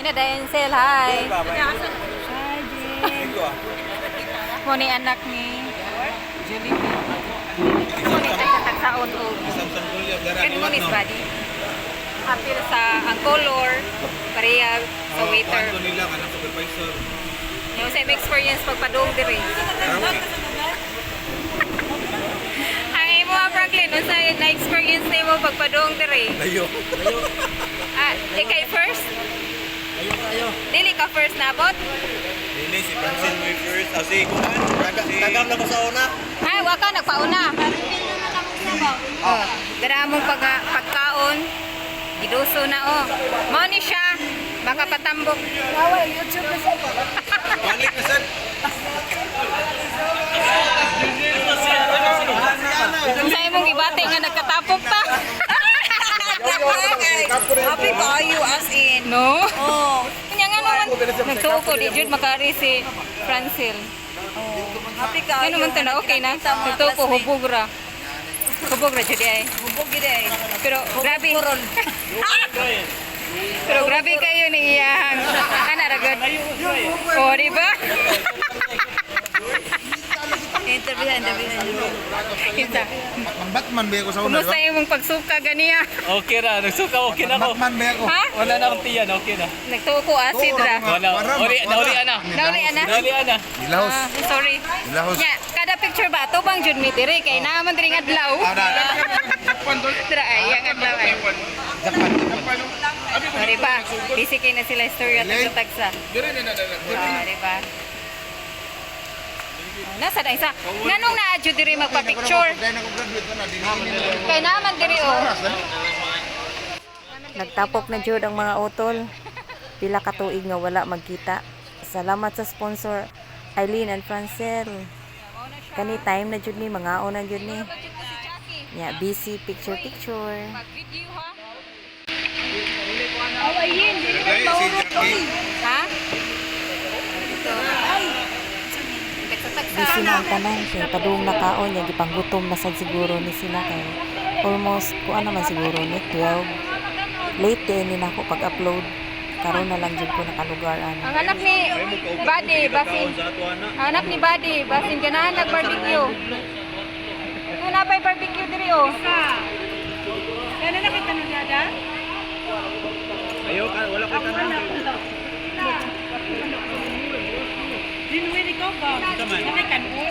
Na Denzel, hi. Hi, Jane. Mo ni anak ni Jollibee. Mo ni tagsa-tagsaon og kan mo ni body. Apil sa ang color, pareha sa waiter. Kuan nila kanang supervisor. Yung sa imong experience pagpadung diri. Ang imo ah, Franklin, unsa na experience nimo pagpadung diri? Layo. Ah, ikay first? Layo kayo. Dili ka first nabot? Dili si Francine mo first. Ah, si kuan. Tagam na ko sa una. Ay, waka nagpauna. Oh, dara among pagkaon. Giduso na oh. Mao ni siya makapatambok. YouTube na siya. Balik na sad. Unsa imong gibati nga nagkatapok ta? Happy kayo as in. No. Oh. Nya nga naman nagtuo ko di jud makari si Francil. Happy kayo. Ngano man to na okay na. Kita mga Nagtuo ko classmate. hubog ra. Hubog ra jud ay. Hubog gid ay. Pero grabe. Pero grabe kayo ni iyang. Ana ra gud. Oh, di ba? Interview, interview, interview. Kinsa? Mang Batman ba ako sa una, di Kumusta ba? imong pagsuka ganiya? Okay ra, nagsuka okay na ko. Batman ba ako? Ha? Wala na akong tiyan, okay na. Nagtuo ko acid ra. Wala. Uli, nauli ana. Nauli ana. Nauli ana. Nilahos. Ah, sorry. Nilahos. Nya, kada picture ba tubang jud mi diri kay naa man diri nga adlaw. Dira ay yang adlaw ay. Oh, di ba? Busy kay na sila istorya tagsa-tagsa. Oh, di ba? Oh, nasa na isa. Nganong naa jud diri magpa-picture? Dahil ako graduate na, dinihinin na. Kay naa man diri oh. Nagtapok na jud ang mga utol. Pila ka tuig nga wala magkita. Salamat sa sponsor Eileen and Francel. Kani time na jud ni mangaon na jud ni. Nya busy picture picture. Pag-video ha. Dahil si Jackie. Ha? Ito. Tagsa-tagsa. Busy na ang tanan kay padung nakaon nya gipanggutom na sad siguro ni sila kay almost kuan naman siguro ni 12. Late din ni nako pag-upload. Karon na lang jud ko nakalugar ani. Ang anak ni Buddy, basin. Ang anak ni Buddy, basin ganahan nag-barbecue. Kung napay barbecue diri oh. Ano nakita nyo dada? Ayo ka, wala ko tanan. Dinuwi ko ba? Nakita mo?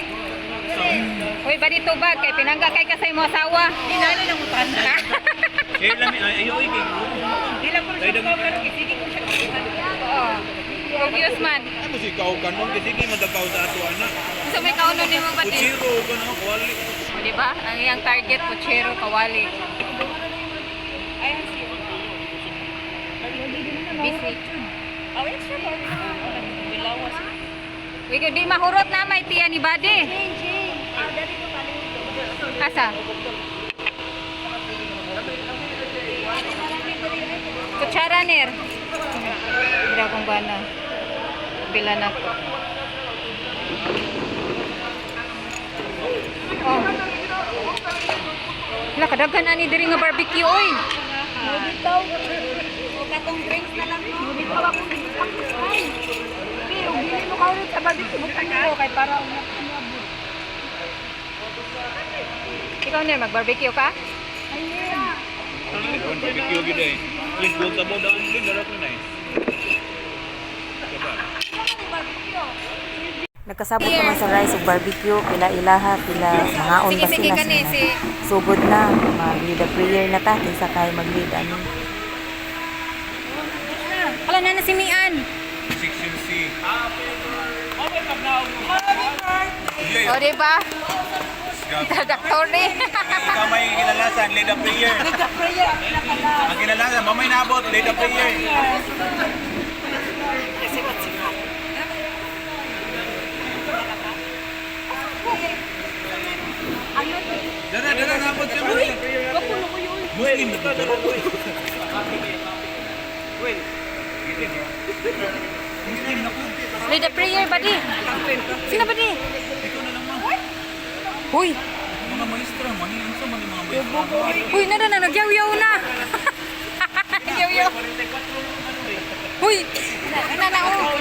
Uy, Buddy tubag kay pinangga kay kasay mo asawa. Dinalo ng utanan. Share lang ayo oy kay. Di lang ko siya ko pero sige ko siya. Oo. Obvious man. Ano si ikaw kanon kasi sige madakaw sa ato ana. So may kaunon nimo Buddy. Kuchiro ko no, wali. O, di ba? Ang iyang target puchero kawali. Busy. Oh, extra ba? Bilawas. Uy, di mahurot na may tiya ni Buddy. Asa? Kutsara ner. Dira kong bana. Pila na ko. Oh. Wala, kadaghan ani diri nga barbecue oy. Katong drinks na lang no. Dito ako ay. Bi, ug dili mo kaulot sa barbecue butang nilo kay para Ikaw ner mag-barbecue ka? Barbecue gid ay. Please go sa mo daan din dara ko na eh. Nagkasabot naman sa rice ug barbecue, pila ilaha, pila mangaon Sige, ba sige sila. kani Sila. si Sugod na, mag-lead a prayer na ta, kinsa kay mag-lead ani. Wala na na si Mian. Section C. O, di ba? Doktor ni. Ikaw may kinalasan, lead a prayer. Lead a prayer. Ang kinalasan, mamay nabot, lead a prayer. Dara, dara, nabot siya. Muslim na to. Muslim na ko. Lead a prayer, buddy. Sino buddy? Ikaw na lang, ma'am. Uy, Mga maestra, mahilig sa mga maestra. uy, nara na, nagyaw-yaw na. Nagyaw-yaw. Uy! Ano na oh.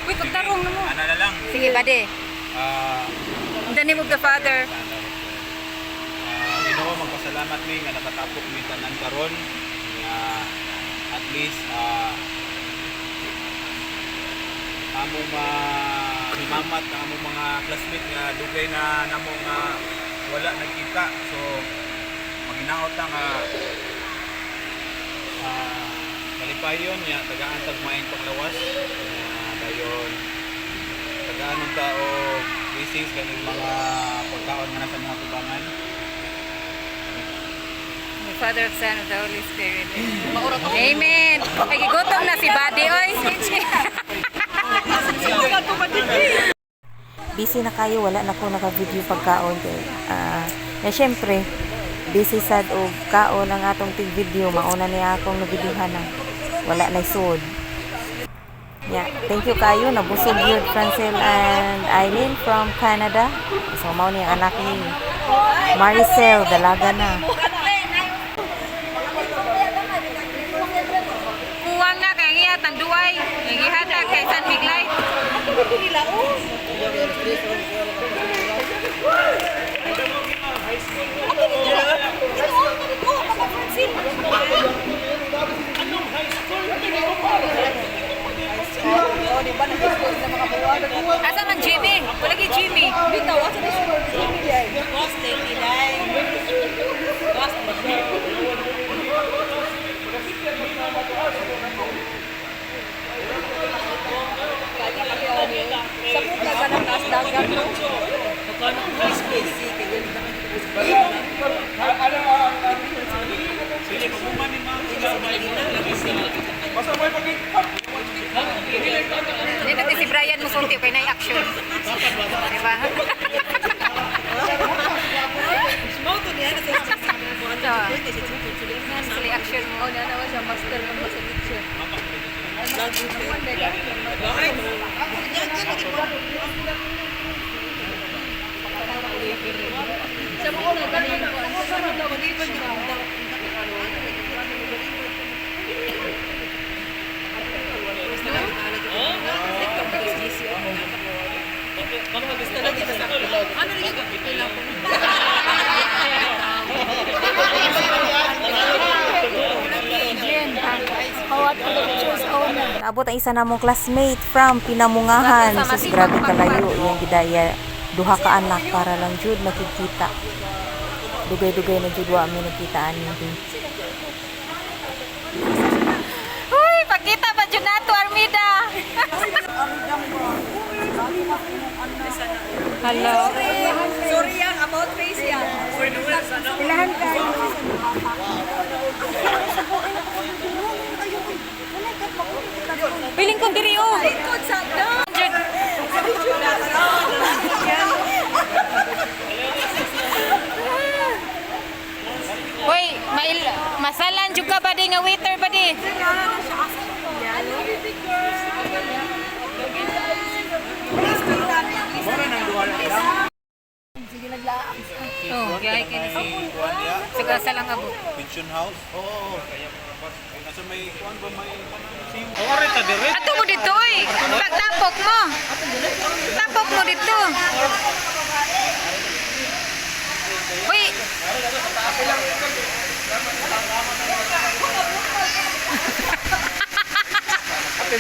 Uy, pagtarong na mo. Ano na lang. Sige, bade. Ah, In the name of the Father. Ginoo, magpasalamat mi nga nakatapok mi tanan karon nga at least among himamat ang among mga classmate nga dugay na namo nga wala nagkita, so maginaot ta nga kalipayon niya tagaan tag maayong panglawas nga dayon tagaan ng tao blessings kaning mga pagkaon nga nasa mga tubangan. In the Father, of Son, of the Holy Spirit. Amen. Ay, gigutom na si Buddy, oy. Busy na kayo, wala na ko naka-video pagkaon kay na syempre busy sad og kaon ang atong tig video, mauna niya akong nabidyuhan na wala na sud. Yeah, thank you kayo, nabusog yun Francel and Eileen from Canada. So mao ni ang anak ni Maricel, dalaga na. Kuwang na kay iya tanduay. Kay gihatag kay San Miglay. Asa man Jimmy? Wala kay Jimmy. Bitaw, asa na siya? Jimmy day. Sa puta ka ng taas dagat, no? Dito si Brian musulti kay nay action. Diba? So, sila action mo. Oh, na siya, master ng basa teacher. Naabot ang isa namong classmate from Pinamungahan. Sus, grabe kalayo. Iyang gidaya duha ka anak para lang jud makikita. Dugay-dugay na jud wa mi nagkita ani. Uy, pagkita pa jud nato Armida. Hello. Sorry yan, about face yan. Ilahan ka. Piling ko diri oh. Likod sa Jud. Hoy, mail masalan jud ka ba di nga waiter ba di? Oh, gay kay na si. Kuan niya, Sugasa lang abo. pension house. Oo. Nasa may kuan ba may sim? Ato mo dito oy. Pagtapok mo. Tapok mo dito. Uy.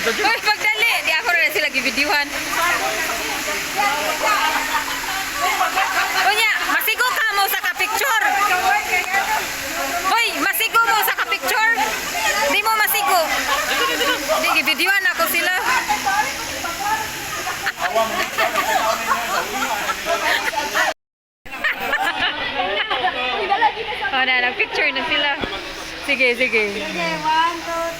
Uy, pagdali. Di ako na sila gibidyuhan. Unya, masigo ka mo sa ka-picture. Uy, masigo mo sa ka-picture. Di mo masigo. Di gibidyuhan ako sila. Oh, na, nag-picture na sila. Sige, sige. Sige, 1, 2,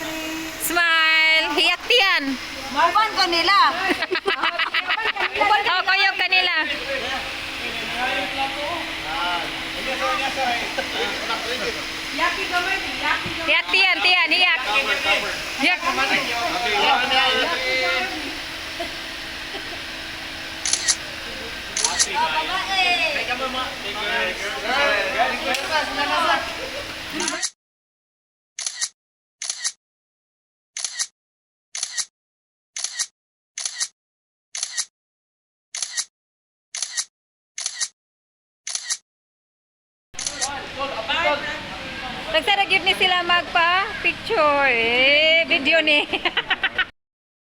3. Smile! Hiyak tiyan! Uban ko nila. Oh, kuyog kanila. Hiyak tiyan, tiyan, hiyak. Hiyak. Nagsara gyud ni sila magpa picture eh video ni.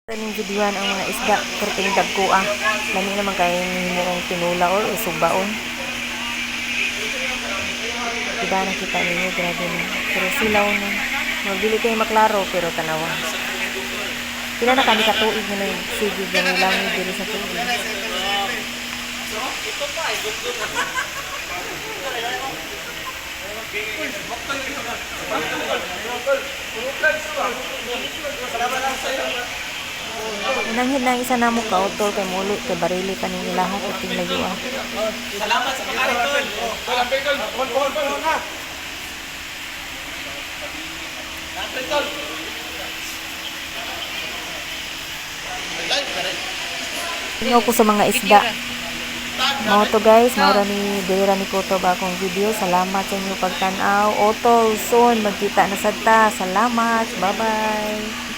Kaning videoan ang mga isda perting dagko ah. Lami naman kay himuong tinula or usugbaon. Diba nakita ninyo, grabe na. Pero silaw na. Mabili kayo maklaro pero tanawa. Pila na kami katuig nga nagsigig nga nilangoy diri sa tubig. Unanghin na ang isa namo ka utol kay muli kay barili pa ning ilaha perting layo ah. Tingaw ko sa mga isda. Mao to guys, mao ra ni diri ra ni kutob akong video. Salamat sa inyong pagtan-aw. Otol, soon magkita na sad ta. Salamat. Bye-bye.